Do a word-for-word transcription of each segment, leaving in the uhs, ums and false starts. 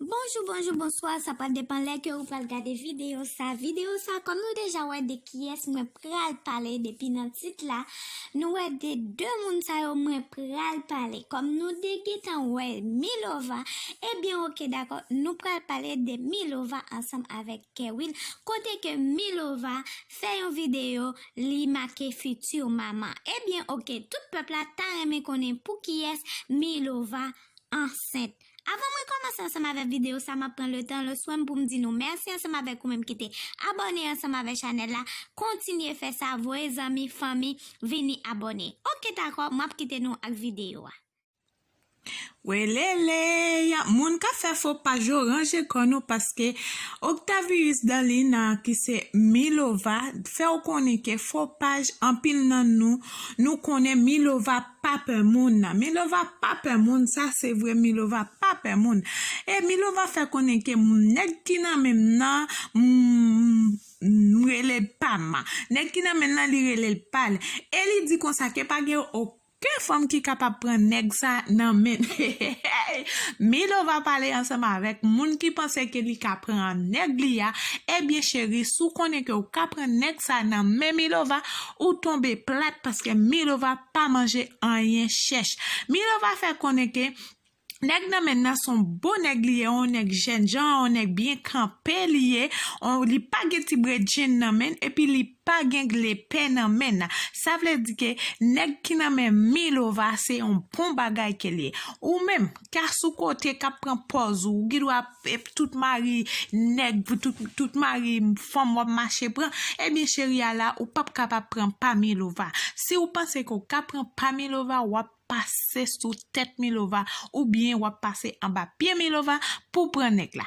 Bonjou, bonjou, bonswa, sa pral depann lè ke ou pral gade videyo sa. Videyo sa, kòm nou deja wè de kiyès mwen pral pale depi nan tit la, nou wè de de moun sa yo mwen pral pale. Kòm nou de gentan wè Milova, ebyen oke, dakò, nou pral pale de Milova ansanm avèk Kerwil, kote ke Milova fè yon videyo, li make fiti manman. Ebyen oke, tout pèp la ta renmen konnen pou kiyès Milova ansent. Avan mwen kòmanse ansanm avèk videyo sa, m ap pran letan, le swen m pou m di nou mèsi ansanm avèk ou menm ki te abòne ansanm avèk chanèl la. Kontinye fè sa, voye zanmi, fanmi, vini abòne. Oke, dakò, m ap kite nou ak videyo a. Welele, moun k ap fè fo paj yo, ranje kò nou, paske Octavius Darlina, ki se Milova, fè w konnen ke fo paj, anpil nan nou, nou konnen Milova pa pè moun. Milova pa pè moun, sa se vre, Milova pa pè moun. E Milova fè konnen ke nèg ki nan men m nan, m, m rele l pa m. Nèg ki nan men l nan, li rele l pa l. E li di konsa ke pa gen okenn fanm ki kapab pran nèg sa nan men l. Milova pale ansanm avèk moun ki panse ke li ka pran nèg li a. Ebyen cheri, si w konnen ke w ka pran nèg sa nan men Milova, ou tonbe plat, paske Milova pa manje anyen chèch. Milova fè konnen ke nèg nan men l nan se yon bon nèg li ye, yon nèg jènjan, yon nèg byen kanpe li ye, on, li pa gen ti bredjenn nan men l, epi li pa gen lepè nan men l. Sa vle di ke nèg ki nan men Milova se yon bon bagay ke l ye. Ou menm, k a sou kote, k ap pran pòz ou, ou gen dwa ep tout mari nèg, tout, tout mari fanm w ap mache pran, ebyen cheri a la, ou p ap kapab pran pa Milova. Si w panse ke w ka pran pa Milova, w ap pase sou tèt Milova, oubyen w ap pase anba pye Milova pou pran nèg la.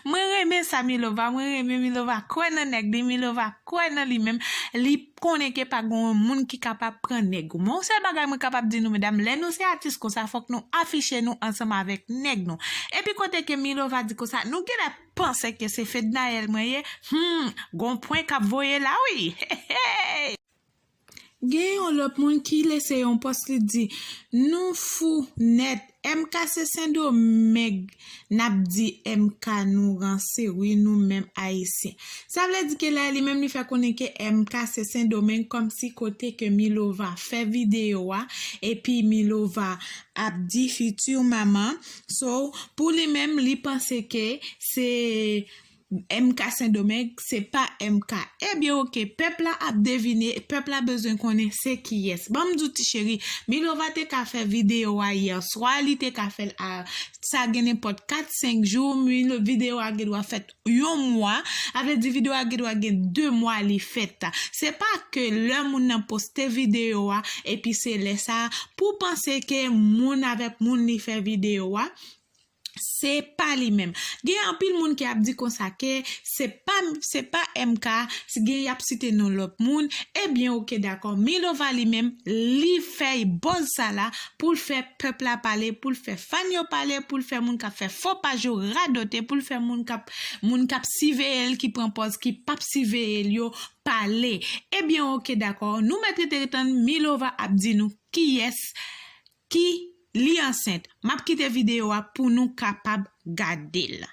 Mwen renmen sa Milova, mwen renmen Milova kwè nan nèg li, Milova kwè nan li menm, li konnen ke pa gen yon moun ki kapab pran nèg ou. Men yon sèl bagay mwen kapab di nou, medam, lè nou se atis konsa, fòk nou afiche nou ansanm avèk nèg nou. Epi kote ke Milova di konsa, nou genlè panse ke se Fednaelle mwen ye, hmm, gon pwen k ap voye la wi. Gen yon lòt moun ki lese yon pòs, li di, nou fou nèt. M K se Sendomeng, n ap di M K, nou ranse wi, nou menm Ayisyen. Sa vle di ke la, li menm li fè konnen ke M K se Sendomeng, kòmsi kote ke Milova fè videyo a, epi Milova ap di fiti manman. So, pou li menm, li panse ke se M K Sendomeng, se pa M K. Ebyen, oke, pèp la ap devine, pèp la bezwen konnen se kiyès. Ban m di w ti cheri, Milova te ka fè videyo a yè swa, li te ka fè l a, sa gen nenpòt kat, senk jou, Milo-, videyo a gen dwa fèt yon mwa, sa vle di videyo a gen dwa gen de mwa li fèt. Se pa ke lè moun nan poste videyo a, epi se lè sa a, pou w panse ke moun avèk moun li fè videyo a, se pa li menm. Gen anpil moun ki ap di konsa ke se pa, se pa M K, si gen y ap site non lòt moun, ebyen, oke, dakò. Milova li menm, li fè buzz sa la pou l fè pèp la pale, pou l fè fan yo pale, pou l fè moun k ap fè fo paj yo radote, pou l fè moun k ap, moun k ap siveye l, ki pran pòz, ki p ap siveye l yo pale. Ebyen, oke, dakò. Nou mèt rete tann Milova ap di nou kiyès ki li ansent. M ap kite videyo a pou nou kapab gade l.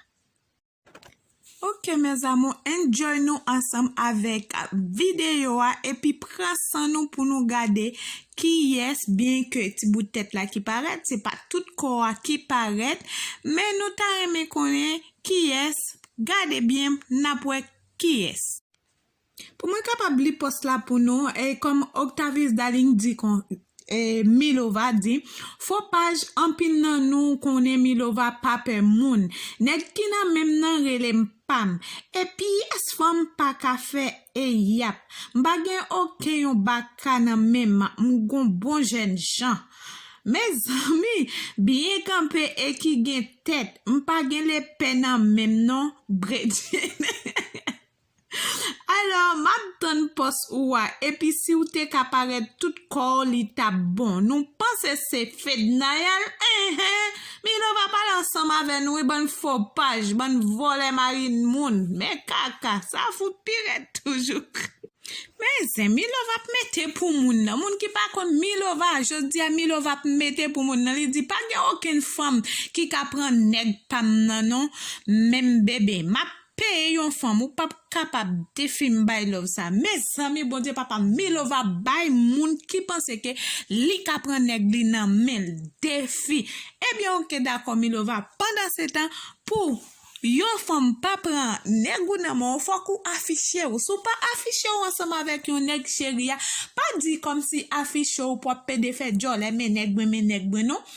Ok, mes amours, enjoy nou ansanm avèk videyo a, epi pran san nou pou nou gade kiyès, byenke ti bout tèt la ki parèt, se pa tout kò a ki parèt, men nou ta renmen konnen kiyès, gade byen, n ap wè kiyès. Pou mwen kapab li pòs la pou nou, e kòm Octavius Darling di kon, e Milova di, fo paj, anpil nan nou konnen Milova pa pè moun. Nèg ki nan men m nan rele m pa m. E pyès fanm pa ka fè e yap. M pa gen okenn yon baka nan men m, m gon bon jèn jan. Mezanmi, byen kanpe e ki gen tèt, m pa gen lepè nan men m non, bredjenn. Alò, m ap tann pòs ou a, epi si w te ka parèt tout kò w, li t ap bon. Nou panse se Fednaelle? Enhen! Milova pale ansanm avè nou, wi, bann fo paj, bann vòlè mari moun. Men kaka, sa fout pi rèd toujou. Men Zen Milova ap mete pou moun nan. Moun ki pa konn Milova, jodi a Milova ap mete pou moun nan. Li di pa gen okenn fanm ki ka pran nèg pa m nan non. Menm bebe, m ap peye yon fanm, ou p ap kapab defi m bay love sa. Mezanmi, Bondye papa, Milova bay moun ki panse ke li ka pran nèg li nan men l defi. Ebyen, oke, dakò, Milova. Pandan se tan, pou yon fanm pa pran nèg ou nan men w, fòk ou afiche w. Si w pa afiche w ansanm avèk yon nèg, cheri a, pa di kòmsi afiche w pou w ap pede fè djòlè, men nèg mwen, men nèg mwen, non.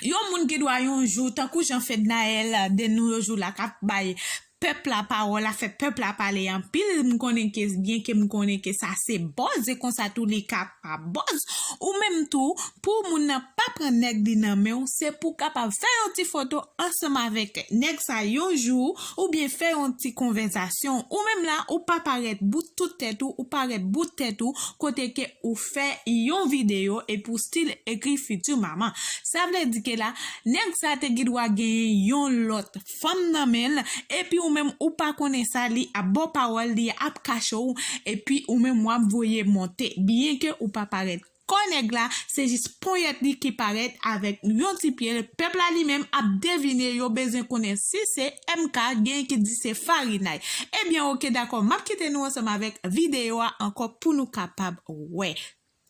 Yon moun gen dwa yon jou, tankou jan Fednaelle de nos jours la k ap bay pèp la pawòl, ap fè pèp la pale anpil, m konnen ke, byen ke m konnen ke sa se buzz, e konsa tou li ka pa buzz. Ou menm tou, pou moun nan pa pran nèg li nan men w, se pou w kapab fè yon ti foto ansanm avèk nèg sa yon jou, oubyen fè yon ti konvèsasyon. Ou menm la, ou pa parèt bout tout tèt ou, ou parèt bout tèt ou, kote ke ou fè yon videyo epi w still ekri future maman. Sa vle di ke la, nèg sa te gen dwa genyen yon lòt fanm nan men l, epi ou menm ou pa konnen sa, li ap ba w pawòl, li ap kache w, epi ou menm w ap voye monte. Byen ke ou pa parèt kò nèg la, se jis ponyèt li ki parèt avèk yon ti pye l. Pèp la li menm ap devine, yo bezwen konnen si se M K, gen ki di se Farinay. Ebyen, oke, dakò, m ap kite nou ansanm avèk videyo a ankò pou nou kapab wè.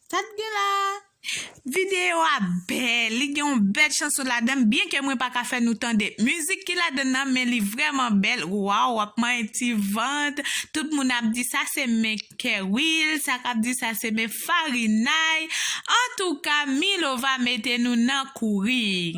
Sa t gen la? Videyo a bèl, li gen yon bèl chanson ladan l, byen ke mwen pa ka fè nou tande mizik ki ladan l nan, men li vrèman bèl. Waw, w ap manyen ti vant. Tout moun ap di sa se men Kerwill, sa k ap di sa se men Farinay. Antouka, Milova mete nou nan kouri.